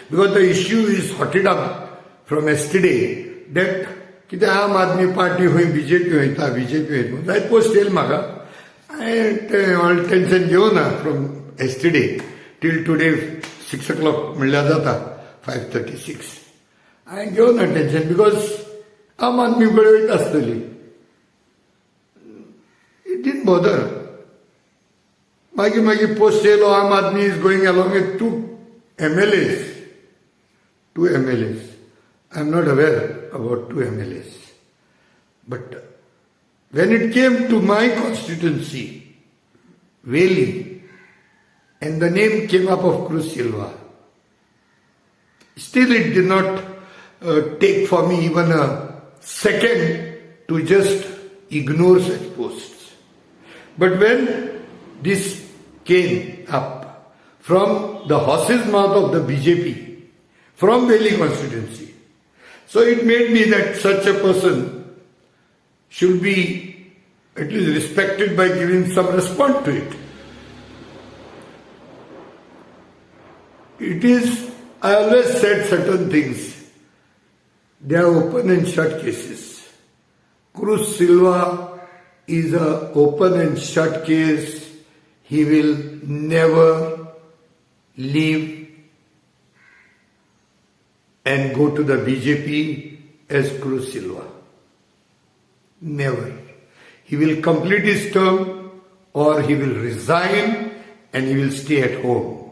Because the issue is hotted up from yesterday that कितें आम Aadmi party खंय BJP वयता, बीजेपी वयता, जायत पोस्ट येयले म्हाका. हांवें तें व्हडलें टेन्शन घेवना. From yesterday till today 6 o'clock म्हणल्यार जाता, 5:36, हांवें घेवना टेन्शन because आम आदमी कडेन वयता आसतली. It didn't bother. मागीर मागीर पोस्ट येयलो, आम Aadmi is going along with two MLAs. Two MLAs, I am not aware about two MLAs, but when it came to my constituency, Veli, and the name came up of Cruz Silva, still it did not take for me even a second to just ignore such posts. But when this came up from the horse's mouth of the BJP, from Veli constituency, so it made me that such a person should be at least respected by giving some response to it. It is, I always said certain things, they are open and shut cases. Cruz Silva is a open and shut case. He will never leave and go to the BJP as Cruz Silva. Never. He will complete his term or he will resign and he will stay at home.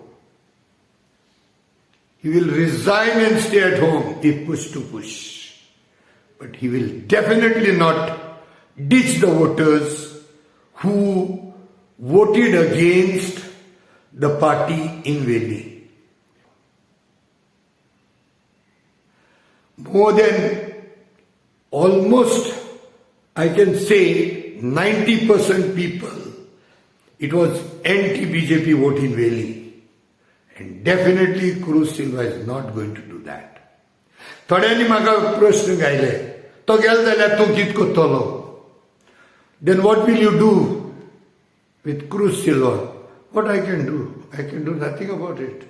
He will resign and stay at home if push to push. But he will definitely not ditch the voters who voted against the party in Veli. More than almost, I can say, 90% people, it was anti-BJP vote in Veli. And definitely Cruz Silva is not going to do that. थोड्यांनी म्हाका प्रश्न घायले, तो गेलो जाल्यार तूं कितें करतलो? Then what will you do with Cruz Silva? What I can do? I can do nothing about it.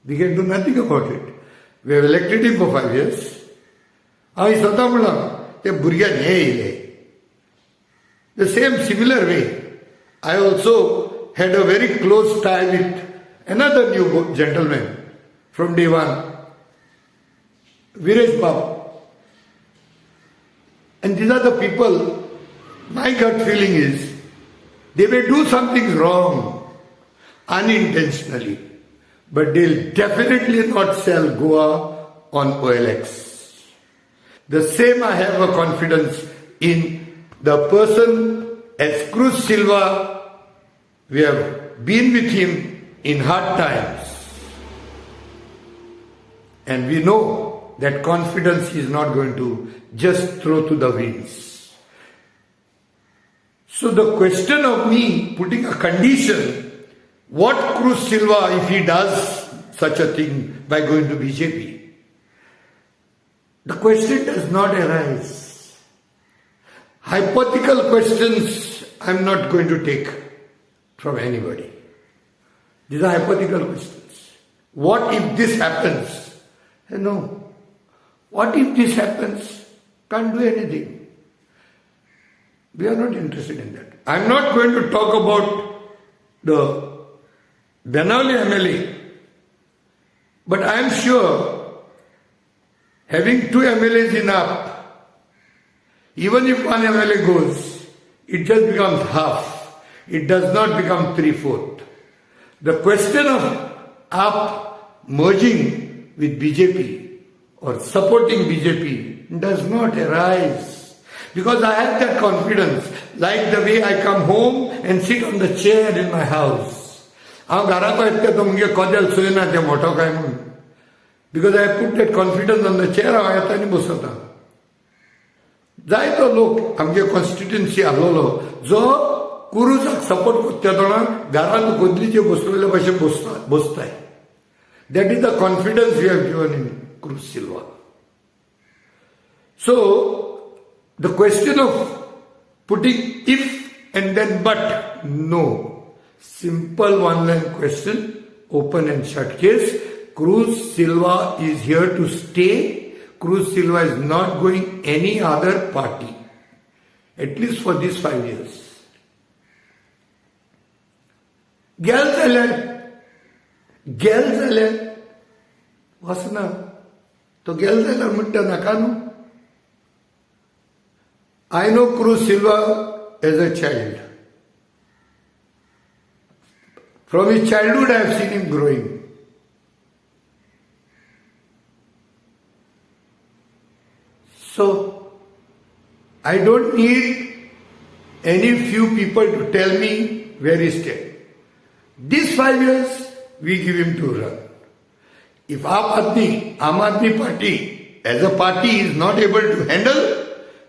We can do nothing about it. We have elected him for 5 years. हांवें स्वता म्हणलां, ते भुरग्यान हें येयले. The same similar way, I also had a very close tie with another new gentleman from day one, Viresh Bab. And these are the people, my gut feeling is, they may do something wrong unintentionally, but they'll definitely not sell Goa on OLX. The same I have a confidence in the person as Cruz Silva. We have been with him in hard times. And we know that confidence is not going to just throw to the winds. So the question of me putting a condition, what Cruz Silva if he does such a thing by going to BJP? The question does not arise. Hypothetical questions I am not going to take from anybody. These are hypothetical questions. What if this happens? No. What if this happens? Can't do anything. We are not interested in that. I am not going to talk about the Benaulim MLA, but I am sure having 2 MLAs in AAP, even if 1 MLA goes, it just becomes half. It does not become 3/4. The question of AAP merging with BJP or supporting BJP does not arise. Because I have that confidence, like the way I come home and sit on the chair in my house. हांव घराक वयता तो मुगे कदेल चोयना तें मोटो काय म्हणून. Because I put that confidence on the chair, हांव येता आनी बसता. जायतो लोक आमगे कॉन्स्टिट्युन्सी आसलेलो जो कुरूजाक सपोर्ट करता तोणा घरांत गोदलीचेर बसलेले भशेन बसताय. That is the confidence you have given in Cruz Silva. So the question of putting if and then but, no. Simple one-line question, open and shut case. Cruz Silva is here to stay. Cruz Silva is not going any other party, at least for these 5 years. गेल जाल्यार गेल जाल्यार वचना तो, गेल जाल्यार म्हणटा नाका न्हू. I know Cruz Silva as a child. From his childhood I have seen him growing. So I don't need any few people to tell me where he stands. These 5 years we give him to run. If Aam Aadmi Party as a party is not able to handle,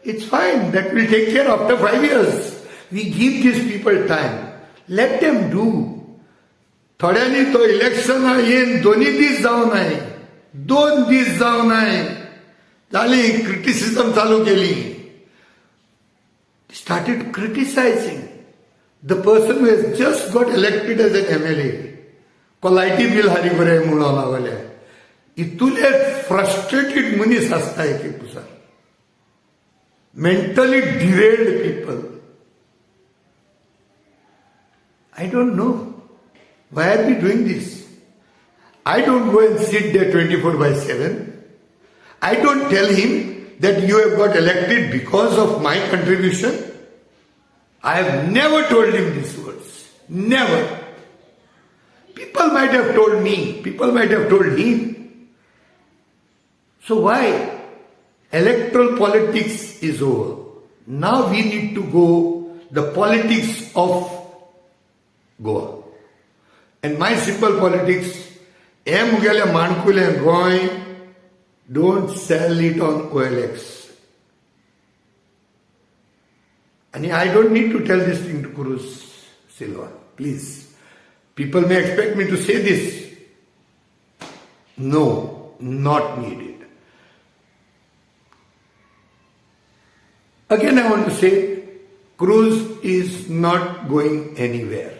it's fine. That will take care after 5 years. We give these people time. Let them do. थोड्यांनी तो election येवन दोनी दीस जावं नाय, 2 दीस जावं नाय जाली क्रिटिसिजम चालू केली. Started criticizing the person who has just got elected as an MLA. को लायटी बील हारी बरें म्हणून लागले. इतुले फ्रस्ट्रेटेड मनीस आसता एक एक दिसा, mentally derailed people. I don't know why are we doing this. I don't go and sit there 24/7. I don't tell him that you have got elected because of my contribution. I have never told him these words. Never. People might have told me. People might have told him. So why? Electoral politics is over. Now we need to go the politics of Goa. And my simple politics, हे मुगेले माणकुलें Goa, don't sell it on OLX. And I don't need to tell this thing to Cruz Silva, please. People may expect me to say this. No, not needed. Again I want to say, Cruz is not going anywhere.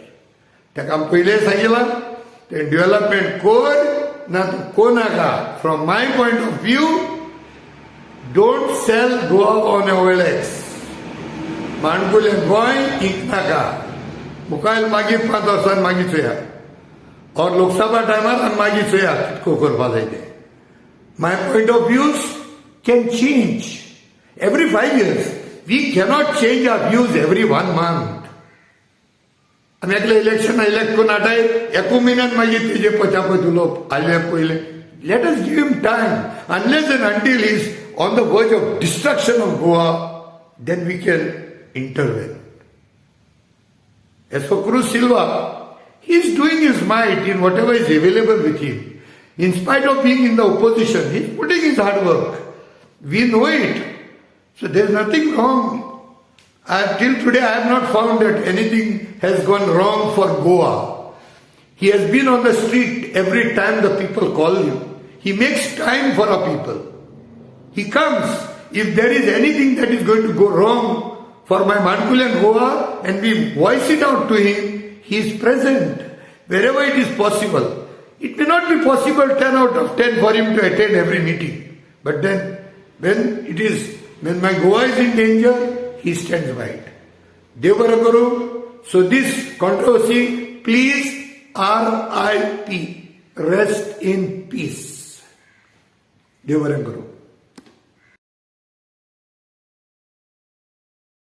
ताका पयलें सांगिलां, तें development कर ना तूं को नाका. From my point of view, don't sell Goa on OLX. माणकुलें गोंय इकनाका. मुखार मागीर 5 वर्सां मागीर चोया, और लोकसभा टायमार आमी मागीर चोया कितको करपा जाय तें. My point of views can change every 5 years. We cannot change our views every 1 month. आमी एकले इलेक्शन इलेक्ट करून हाडाय, एकू म्हयन्यान मागीर तेजे पचापच उलोवप आयलें पयलें. Let us give him time. Unless and until he is on the verge of destruction of Goa, then we can intervene. As for Cruz Silva, he is doing his might in whatever is available with him. In spite of being in the opposition, he is putting his hard work. We know it. So there is nothing wrong. Till today I have not found that anything has gone wrong for Goa. He has been on the street every time the people call him. He makes time for our people. He comes. If there is anything that is going to go wrong for my Mankulen Goa and we voice it out to him, he is present wherever it is possible. It may not be possible 10 out of 10 for him to attend every meeting. But then when my Goa is in danger, he stands by it. Devara Guru, so this controversy, please RIP, rest in peace. Devara Guru.